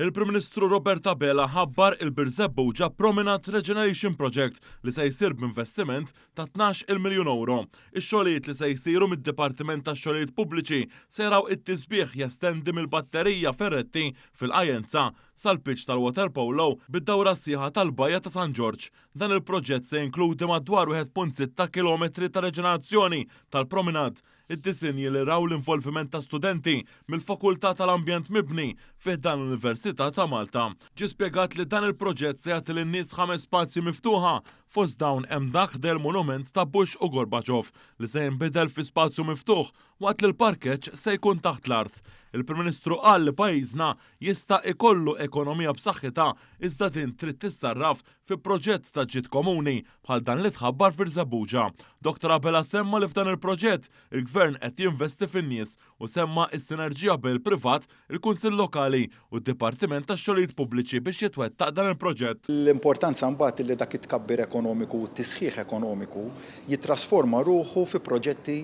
Il-Prim Ministru Robert Abela ħabbar il-Birżebbuġa Promenade Regeneration Project li se jsir b'investiment ta' 12-il miljun ewro. Ix-xogħlijiet li se jsiru mid-Dipartiment tax-Xogħlijiet Pubbliċi se jaraw it-tisbiħ jestendi mill-Batterija Ferretti fil-Qajjenza sal-pitch tal-waterpolo bid-dawra sħiħa tal-Bajja ta' San Ġorġ. Dan il-proġett se jinkludi madwar 1.6 kilometri ta' reġenerazzjoni tal-promenade. Id-disinji li raw l-involviment ta' studenti mill-Fakultà tal-Ambjent Mibni fi ħdan l-Università ta' Malta. Ġie spjegat li dan il-proġett se jagħti lin-nies ħames spazji miftuħa, fost dawn hemm dak ħdejn il-monument ta' Bush u Gorbachev li se jinbidel fi spazju miftuħ waqt li l-parkeġġ se jkun taħt l-art. Il-Prim Ministru qal li pajjiżna jista' ikollu ekonomija b'saħħitha iżda din trid tissarraf fi proġett ta' ġid komuni bħal dan li tħabbar f'Birżebbuġa. Dottor Abela semma li f'dan il-proġett il-Gvern qed jinvesti fin-nies u semma s-sinerġija bejn il-privat, il-Kunsill Lokali u d-Dipartiment tax-Xogħlijiet Pubbliċi biex jitwettaq dan il-proġett. L-importanza mbagħad li dak it-tkabbir ekonomiku u t-tisħiħ ekonomiku jittrasforma ruħu fi proġetti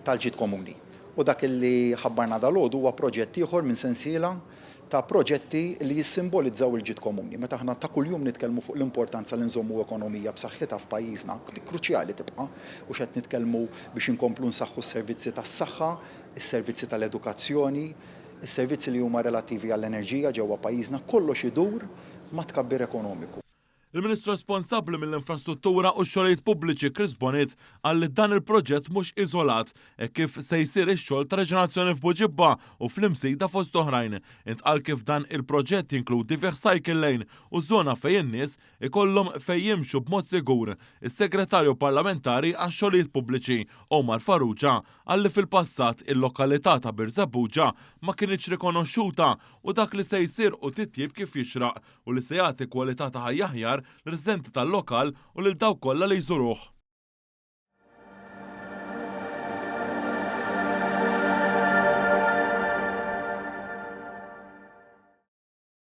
tal-ġid komuni. U dak li ħabbarna dalgħodu huwa proġett ieħor minn sensiela ta' proġetti li jissimbolizzaw il-ġid komuni. Meta aħna ta' kuljum nitkellmu fuq l-importanza li nżommu ekonomija b'saħħitha f'pajjiżna, kruċjali tibqa', u x'qed nitkellmu biex inkomplu nsaħħu s-servizzi tas-saħħa, is-servizzi tal-edukazzjoni, is-servizzi li huma relattivi għall-enerġija ġewwa pajjiżna, kollox idur mat-tkabbir ekonomiku. Il-Ministru responsabbli mill-Infrastruttura u x-Xogħlijiet Pubbliċi Chris Bonett qal li dan il-proġett mhux iżolat hekk kif se jsir ix-xogħol ta' reġenerazzjoni f'Buġibba u fl-Imsida fost oħrajn. Intqal kif dan il-proġett jinkludi fih cycle lane u żona fejn in-nies ikollhom fejn jimxu b'mod sigur. Is-Segretarju Parlamentari għax-Xogħlijiet Pubbliċi Omar Farrugia qal li fil-passat il-lokalità ta' Birżebbuġa ma kinitx rikonoxxuta u dak li se jsir hu titjib kif jixraq u li se jagħti kwalità ta' ħajja aħjar lir-residenti tal-lokal u lil dawk kollha li jżuruh.